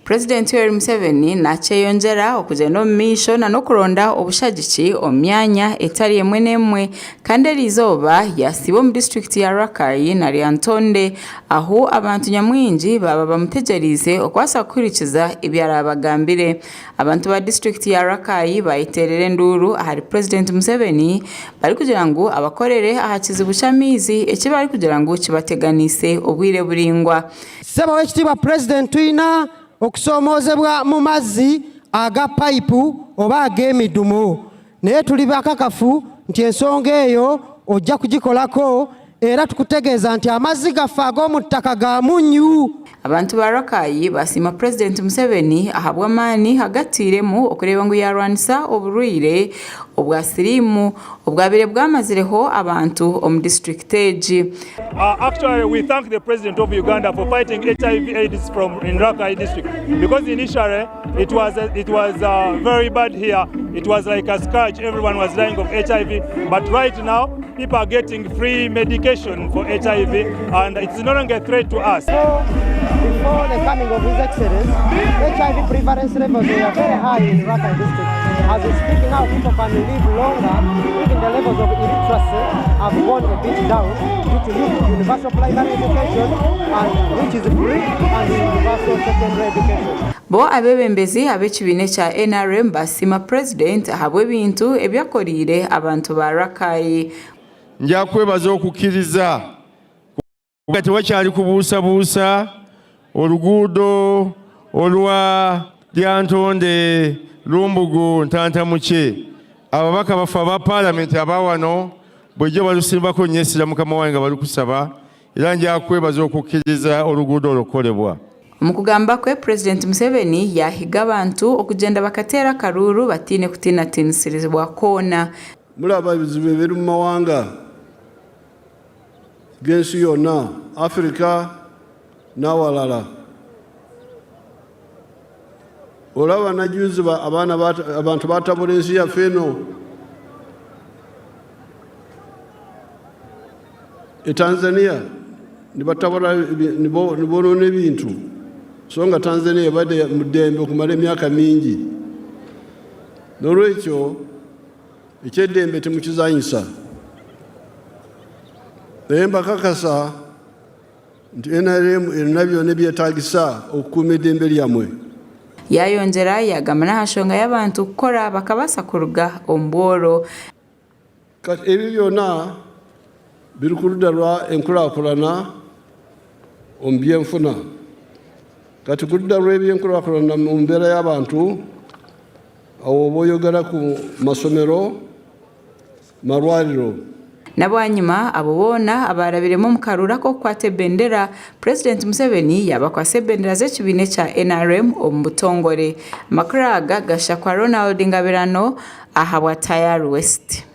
Purezidenti Yoweri Museveni nakyeyongyera okugyenda omu maisho nana okuronda obushagiki omu myanya etari emwe n'emwe kandi eriizooba yasiiba omu disiturikiti ya Rakai na Lyantonde ahu abantu nyamwingi baaba bamutegyereize okubaasa kuhurikiza ebi araabagambire. Abantu ba disiturikiti ya Rakai bayeteerera enduuru ahari Purezidenti Museveni barikugira ngu abakorere aha kizibu ky'amaizi eki barikugira ngu kibateganiise obwire buraingwa. Ssebo Owekitiibwa Pulezidenti twina okusoomoozebwa mu mazzi aga payipu oba ag'emidumu naye tuli bakakafu nti ensonga eyo ojja kugikolako era tukutegeeza nti amazzi gaffe ag'omu ttaka ga munnyu. Abantu ba Rakai basiima Purezidenti Museveni ahabw'amaani agatairemu okureeba ngu yaarwanisa oburwaire obwa siriimu obwabaire bwamazireho abantu omu disiturikiti egi. Actually we thank the president of Uganda for fighting HIV AIDS from in Rakai district because initially it was it was uh, very bad here it was like a scourge everyone was dying of HIV but right now people are getting free medication for HIV and it's no longer a threat to us. Before the coming of His Excellency, HIV prevalence levels were very high in Rakai district. As we speak now, people can live longer. Even the levels of illiteracy have gone a bit down due to universal primary education, and which is free, and universal secondary education. Bo abeebembezi ab'ekibiina ekya NRM baasiima Purezidenti ahabw'ebintu ebi akoreire abantu ba Rakai. Nja kukwebaza okukkiriza Kubanga tewakyali kubuusabuusa oluguudo olwa Lyantonde Lumbugu Ntantamukye ababaka baffe aba paalamenti aba wano bulijjo balusimbako nnyo essira mukama wange nga balukusaba era nja kukwebaza okukkiriza oluguudo olwo okukolebwa. Omu kugamba kwe, Purezidenti Museveni yaahiga abantu okugyenda bakateera akaruuru bataine kutiinatiinisirizibwa kwona. Mulaba ebizibu ebiri mu mawanga g'ensi yonna, Afirika n'awalala. Olaba na juuzi abaana abantu batabula ensi yaffe eno e Tanzania nibatabula nibonoona ebintu so nga Tanzania ebadde mu ddembe okumala emyaka mingi. N'olwekyo Eky'eddembe temukizanyisa. Naye mbakakasa nti nrm erina byona ebyetagisa okukuuma eddembe lyamwe. Yaayongyera yaagamba n'aha nshonga y'abantu kukora bakabaasa kuruga omu bworo. Kati ebyo byona biri ku ludda lwa enkurakurana omu by'enfuna. Kati ku ludda lw'ebyenkurakurana mu mbeera y'abantu, Awo oba oyogera ku masomero, marwariro. Na bwanyima, abo boona abaarabiremu omu karuuru ak'okukwata ebendera, Purezidenti Museveni yaabakwatsa ebendera z'ekibiina ekya NRM omu butongore. Amakuru aga gashakwa Ronald Ngabirano ahabwa Tayari West.